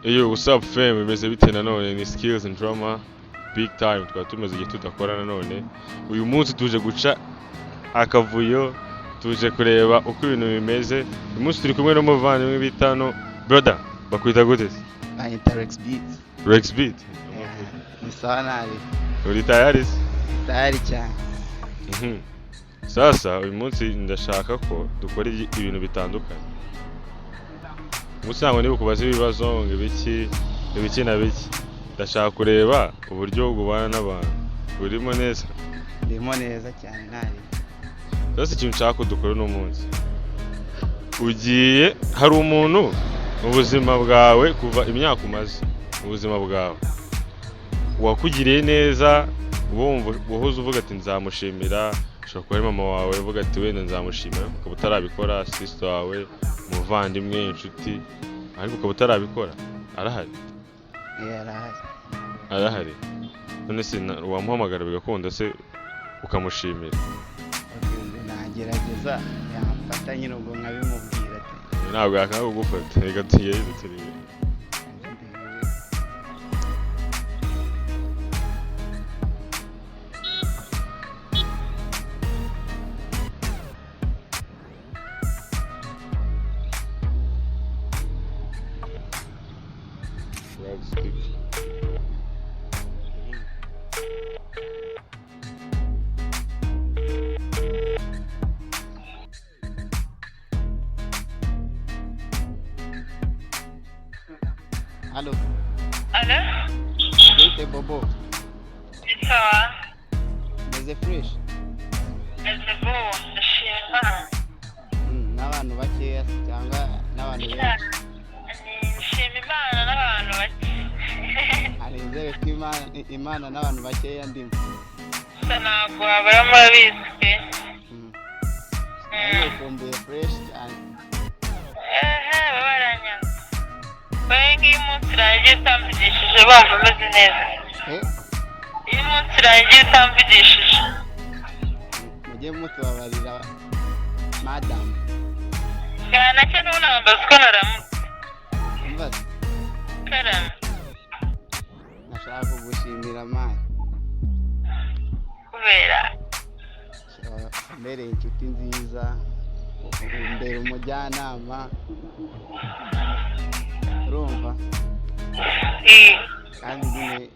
Yo, what's up fam? Bimeze bite nanone? Ni Skills and Drama big time. Twari tumaze igihe tudakora nanone. Uyu munsi tuje guca akavuyo, tuje kureba uko ibintu bimeze. Uyu munsi turi kumwe n'umuvandimwe bita no brother, bakwita gute se? Banyita Rex Beats. Rex Beat. Ni sawa nabi. Uri tayari se? Tayari cyane. Sasa uyu munsi ndashaka ko dukora ibintu bitandukanye. Umunsi ntabwo ndi bukubaze ibibazo ngo ibiki ibiki na biki. Ndashaka kureba uburyo ubana n'abantu. Urimo neza? Ndimo neza cyane nabi. Sasa ikintu nshaka ko dukora uno munsi. Ugiye hari umuntu mu buzima bwawe, kuva imyaka umaze mu buzima bwawe, wakugiriye neza, uba wumva wahoze uvuga ati nzamushimira. Ushobora kuba ari mama wawe uvuga ati wenda nzamushimira, ukaba utarabikora, sister wawe, umuvandimwe, inshuti, ariko ukaba utarabikora. Arahari? Eh, arahari. Arahari. None se wamuhamagara bigakunda se ukamushimira? Okay, ubwo nagerageza yamfata nyine, ubwo nkabimubwira ati Ntabwo yakanga kugufata. Reka tugerageze turebe. Loudspeaker. Halo. Alo, Bite Bobo? Ni sawa. Meze fresh. Meze bo, ndashima Imana. N'abantu bakeya se cyangwa n'abantu benshi? Nshima Imana n'abantu bake. Arizere ko Imana n'abantu bakeya ndimo. Gusa ntabwo wabura, murabizi pe. Nawe ukumbuye fresh cyane. Ehe, baba baranyanze. Wowe nk'iyo umunsi urangiye utamvugishije bumva umeze neza? Eh? Iyo umunsi urangiye utamvugishije. Mujye mutubabarira madamu. Nacyo n'ubu nambaza uko naramutse. Umva se, Karame. nashaka kugushimira mani. Kubera? Umbereye inshuti nziza, umbera umujyanama, urumva? Eh. Kandi nyine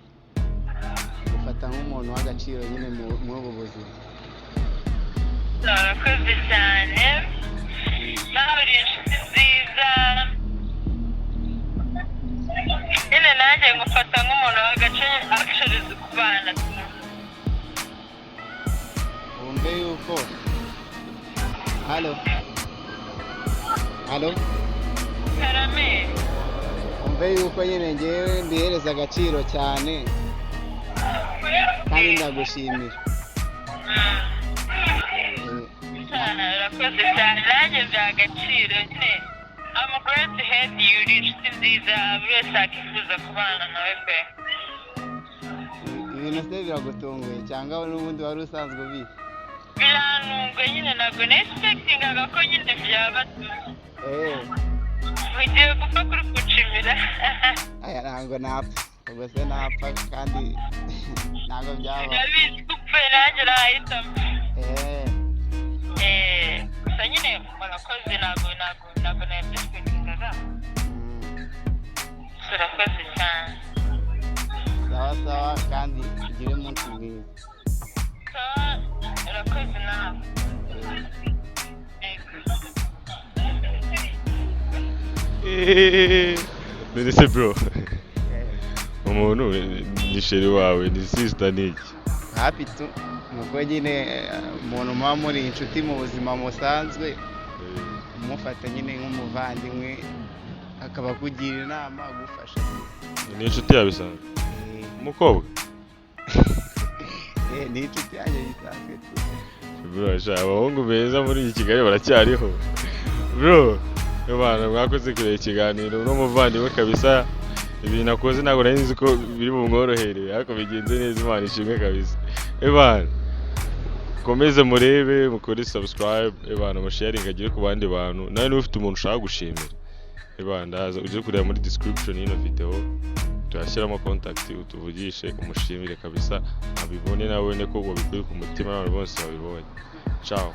ufata nk'umuntu w'agaciro nyine muri ubu buzima. Urakoze cyane. Nawe uri inshuti nziza. Nyine nanjye ngufata nk'umuntu w'agace, actually uzi kubana. Wumve yuko, halo, halo? Karame. Wumve yuko nyine ngewe mbihereza agaciro cyane kandi ndagushimira. Cyane, urakoze cyane, nanjye mbiha agaciro nyine. I'm glad to have you. Uri inshuti nziza, buri wese yakwifuza kubana nawe pe. Ibintu se biragutunguye cyangwa n'ubundi wari usanzwe ubizi? Birantunguye nyine, ntabwo nexpectingaga ko nyine byaba. Eh. Ugiye gupfa kuri kunshimira. Aya, ntabwo napfa, ubwo se napfa kandi ntabwo byaba. Urabizi ko upfuye nanjye nahitamo. Eh. Eh, gusa nyine murakoze, ntabwo nabyexpectingaga. Gusa urakoze cyane. Sawa sawa, kandi ugire umunsi mwiza. Sawa, urakoze nawe. Eh. Yego. None se bro, umuntu ni chérie wawe, ni sister, ni iki? Happy tu nuko nyine umuntu muba muri inshuti mu buzima busanzwe, umufata nyine nk'umuvandimwe, akaba akugira inama, agufasha. Ni inshuti yawe bisanzwe? Eh. Umukobwa? Eh, ni inshuti yanjye bisanzwe tu. Bro, sha, abahungu beza muri iyi Kigali baracyariho bro. Bana, mwakoze kureba ikiganiro n'umuvandimwe kabisa. Ibintu akoze ntabwo nari nzi ko biri bumworohere, ariko bigenze neza, Imana ishimwe kabisa. Ebana, komeze murebe, mukore subscribe, ebana, musharinga agere ku bandi bantu. Nawe niba ufite umuntu ushaka gushimira. Eba, ndaza uje kureba muri description y'ino video, turashyiramo contact, utuvugishe, umushimire kabisa, abibone nawe ko wabikuye ku mutima, n'abantu bose babibonye. Ciao.